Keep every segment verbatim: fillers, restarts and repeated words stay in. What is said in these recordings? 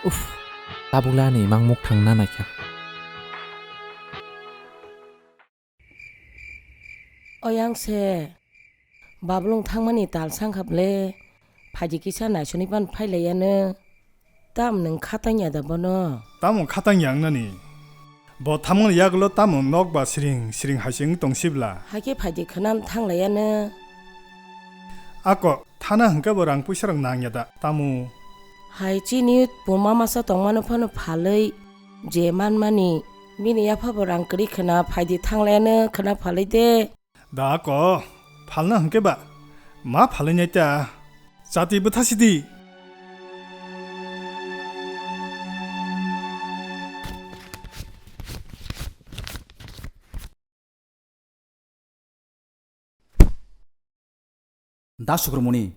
Uff, tabukle ani imang muk thangna naikha. Oyang se, Bablung thangmani tal sangkha ble, phaidi kisa naisoni pan phailaiyano. Tam nwng khatangya da bono? Tamo khatangya wngnani? Bo thamoni yagulo tamo nokba siring siring hai se wng tong sibla? Haikhe phaidi khwnam thanglaiyano. Ako, thana hwnkhe bo rang puisa rok nangya da, tamo? Hai chini puma masa tongmano phano phalwi je manmani, bini yapha bo rang kwrwi khwna phaidi thanglaiyano khwna phalwi de. Da ako, phalna hwnkhe ba, ma phalwi nai ta. Chati bwtha sidi. Da Sukromoni.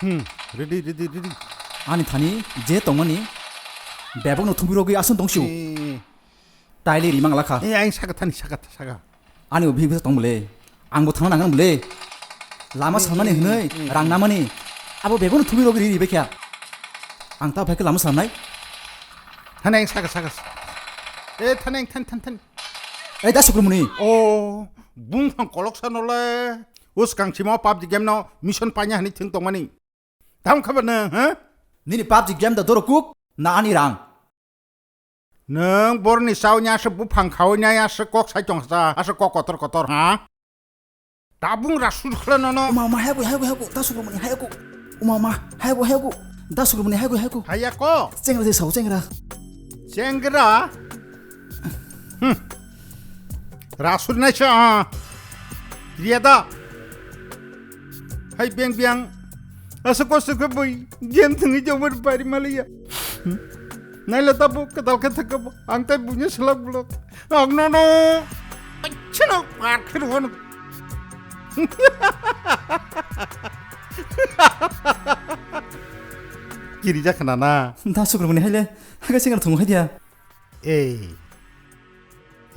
Hmm, ready, ready, ready. Ani thani je tongmani bebokno thumui rogwi aswk tong sio. Eh, eh, eh. Taile rimang lakha. Eh, ang saka thani, saka, saka. Ani bo bihik bisa tong bole. Ang bo thangna nangnang bole. Lama eh, samani eh, hwnwi eh, eh, rang eh. Namani. Abo bebokno thumui rogwi ri ri bekha. Ang ta phaikhe lama samnai. Thani ang saka, saka. Eh, thani ang, thani, thani, thani. Eh, da Sukromoni. Oh, bungphang koloksa nole. Uskang simo PUBG game no mission paina hani thwng tongmani. Tam khabar na, ha? Nini PUBG game da doro kuk, na ani rang? Nwng borni chauni aswk buphang khaui nai aswk kok sai tong sa, aswk kok kotor kotor, ha? Tabung ra sur khle nono. Uma, uma, hayaku, hayaku, hayaku, da Sukromoni, hayaku. Uma, uma, hayaku, hayaku, da Sukromoni, hayaku, hayaku. Hayako. Chengra je sao, chengra. Chengra? Hmm. Rasur naisa, ah. Riya da. Hai beng beng. Asa kosto khe boi game thangwi jomor bari malaya. Hmm. Naila tabo kadal khe thakabo. Ang tai bunya selak blok. Ang nono. Chino par khir hono. Kiri jakha na na. Da Sukromoni haile. Haga singar thung hai dia. Ei.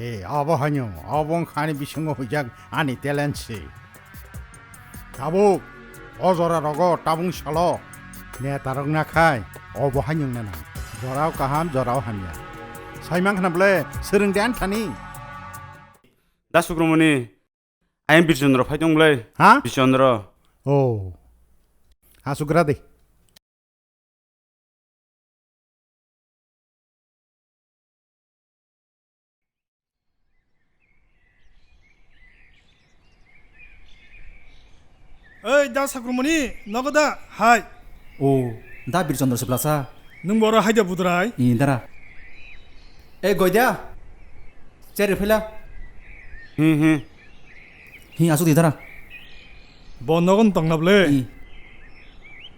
Ei, abo haino, abo wngkha ani bisingo huijak ani talent se. Tabuk, o jora rogo tabung salo, neta rok nakhai, obo haino wngna nang. Jorao kaham, jorao hamya. Sai mankha na ble, swrwng de ani thani. Da Sukromoni, ayang Birchandra phai tong ble. Ha? Birchandra. Oh. Asuk gra de. Ei, da Sakrumani, nogo da? Hai. O, da Birchandra Siplasa. Nwng boro hai da budrai? I, dara. Ei, goida. Cheri phila. Hi, hi. Hi, asuk di dara. Bo nogon tongna ble? I.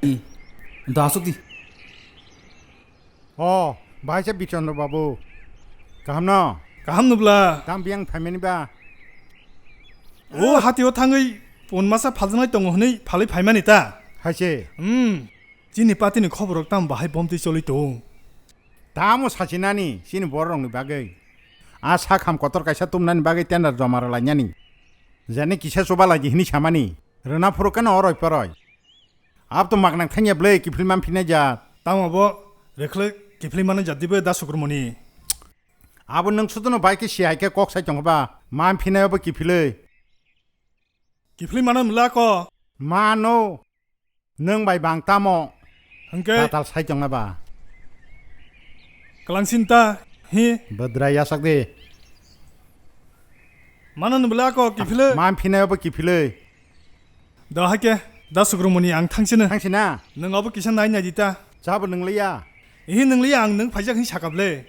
I. Da asuk di. O, bahai se Birchandra babu. Kaham no? Kaham no bla? Tam biyang phaimani ba? O, hatio thangwi pon masa phaljaknai tongo hwnwi phalwi phaimani ta? Hai se. Hmm. Chini patini khoborok tam bahai bomtwi choli tong? Tamo sachinani chini bororokni bagwi. A sakham kotor kaisa tumnani bagwi tender joma rwlainani. Jani kisa chuba laidi hwnwi samani. Rwna phuru khe no oroi poroi. Abo to maknang thangya ble kiphilma phinai jat. Tamo bo rekhle kiphilmani jat dibe da Sukrumoni. Abo nwng sudono bai khe si hai khe kok sai tongkha ba. Ma phinai obo kiphilwi. Kiphilmano mla ko. Mano. Nwng bai bang tamo. Hwnkhe? Tatal sai tongna ba. Kwlangsin ta, hi? Bodrai yasak de. Mano ni bwla ako kiphilwi? Ma phinai obo kiphilwi. Do haikhe, da Sukrumoni ang thangsino. Thangsina? Nwng obo kisa nai nai di ta. Chabo nwngliya. Ihi nwngliya ang nwng phaijak hin sakable.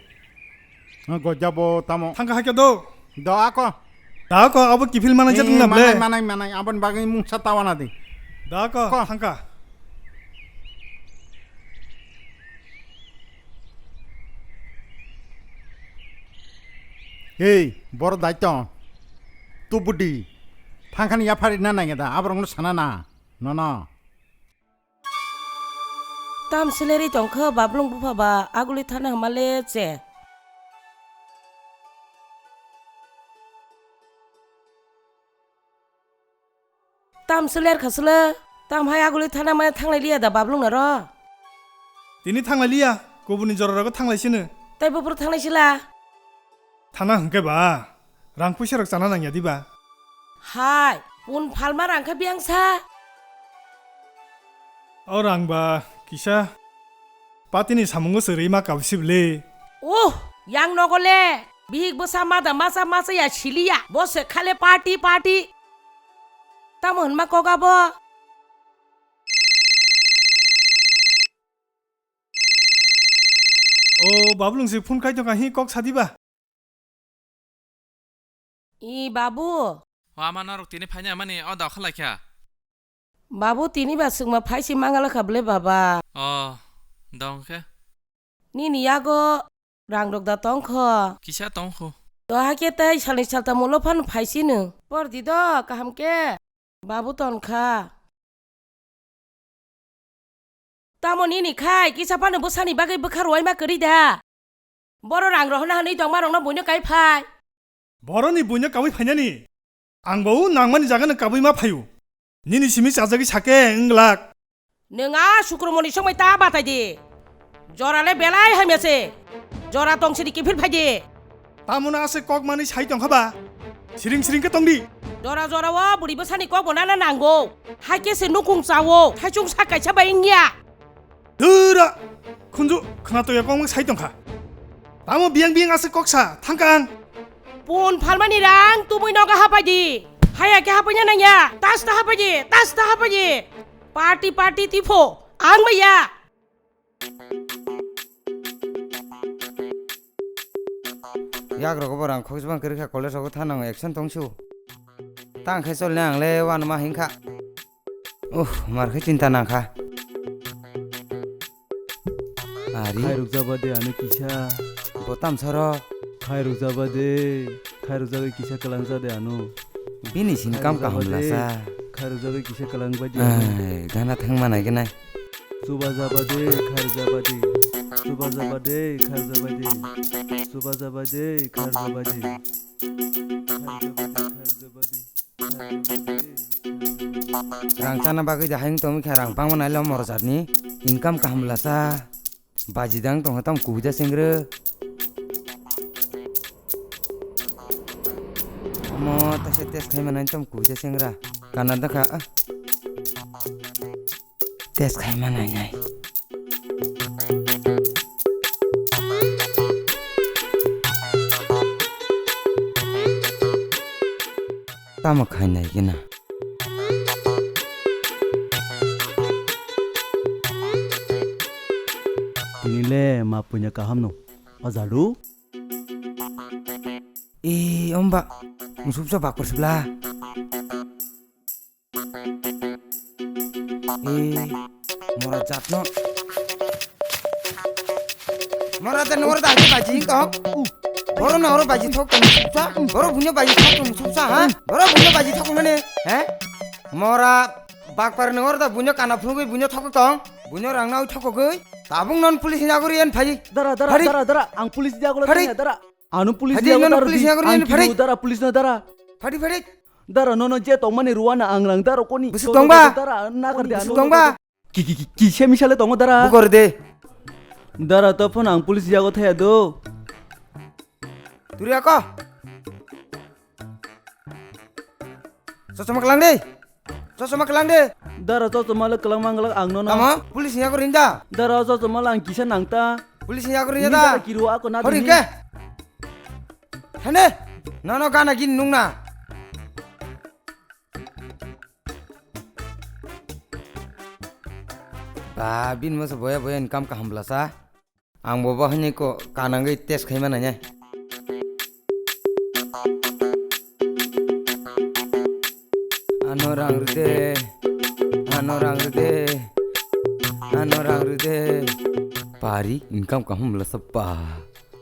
Nga gojabo tamo. Thangka haikhe do. Do ako. Da ako abo kiphil manai jat wngna ble. Manai, manai, manai. Abon bagwi mungsa tawana di. Da ako, ko. Thangka. Hei, boro daito. Tubudi. Thangkani yaphari na nangya da, aborokno sana na. Nono. Tam sileri tongkha bablung bupha ba aguli thana hama le che. Tam siler khasle, tam hai aguli thana mane thanglai liya da bablung naro. Tini thanglai liya, kubuni jora rogo thanglai sino. Tai buphuru thanglai sila. Thana hwnkhe ba, rang puisa rok chana nangya diba? Hai, pun phalma rang kha biyang sa. O rang ba, kisa, patini samungo se rima kabsib le. Uh, yang nogo le, bihik bwsa mada masa masa ya siliya, bo se khale party party. Tamo hwnma kok abo? O, Babu lungsi phone khai tongkha, hi kok sadi ba? I, Babu. O, ama norok tini phaina mani o dokha laikha. Babu, tini ba swkma phaisi mangala kha bwle, baba. O, dong khe. Nini yago rang rok da tongkho? Kisa tongkho. To hakhe tei salni saltam ulo phano phaisi nw. Por di do, kaham khe. Babu tonkha. Tamo nini khai kisa phano bwsani bagwi bwkha rwai ma kwrwi da. Boro rang rohorna hwnwi tongma rokno buino kai phai. Boroni buino kaui phainani. Ang bo nangmani jagano kaui ma phaio. Nini simi chajagwi sake wnglak. Nwng a sukrumoni songbai ta batai di. Jora le belai hamya se. Jora tong sidi kiphil phai di. Tamoni ase kok mani sai tongkha ba? Siring siring khe tongdi. Jora jora o bwrwi bwsani kok bo nana nango. Hai khe se nukung chawo. Thaichung sa kaisa bai wngya. Dura! Khunju khwna toya kok sai tongkha. Tamo biyang biyang ase kok sa thangkang. Pun phalmani rang tubui nogo hapai di. Haya khe hapai na nangya. Tas ta hapai di. Tas ta hapai di. Party party tifo. Ang maya. Yak rogo bo rang khokjbang kwrwi kha, college rogo thanango action tong su. Tang khe chol le ang le wanama hing kha. Uh, mar khe chinta nang kha. Ari. Khairok jaba de ano kisa. Bo tamsaro. Khairok jaba de. Khairok jaba kisa kwlang ja de ano. Bini sin kam kaham lasa. Khairok jaba kisa kwlang ba de ano. Ai, gana thang manai gwnai. Chuba jaba de, khairok jaba de. Chuba jaba de, khairok jaba de. Chuba jaba de, khairok jaba de. Rang chana bagwi da hayung tongwi kha rang bangma nailo morjak ni income kaham lasa. Baji dang tong tam kubui da sengre. Mo ta se test khai manai tam kubui da sengra. Kana da kha. Test khai ma nai nai. Tamo khai nai gina. Tini le ma punya kaham no. Ajalu. E omba. Musuk sa bakor sebelah. E, mora jatno. Mora jatno, mora jatno baji tong. Boro no oro baji thok tong suksa. Boro bunyo baji thok tong suksa, ha? Boro bunyo baji thok nane, ha? Mora bakpar no oro da bunyo kana phunugui bunyo thok tong. Bunyo rang nau thok gui. Tabung non police ni aguri en phai. Dara, dara, Phari. Dara, dara. Ang police ni aguri Phari. Dara. Anu police Phari, ni aguri no dara police di. Ni aguri Ang en phari. Kibu dara police no dara. Phari, phari. Dara nono je tongmani ruana ang rang dara koni. Busuk tongba? Dara nakar de busuk ano tongba? Ki ki ki ki se misale tongo dara. Bukor de. Dara to phone ang police yago thaya do. Turi ako. Sosoma kelang de. Sosoma kelang de. Dara sosoma le kelang mangla ang nono. Tamo police yago rinda. Dara sosoma lang kisa nangta. Police yago rinda. Dara kiru ako na. Hori ke. Hane. Nono gana gin nungna. Ba, bini masa boya boya income kaham bwlasa. Ang bo bo haini ko kanangwi test khaima nainai. Ano rang rwde, ano rang rwde, ano rang rwde. Pari income kaham bwlasa ba.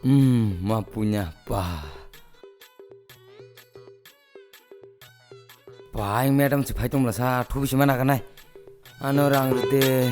Hmm, ma punya ba. Bai, madam si phai tongla sa, thubi si mana kanai. Ano rang rwde.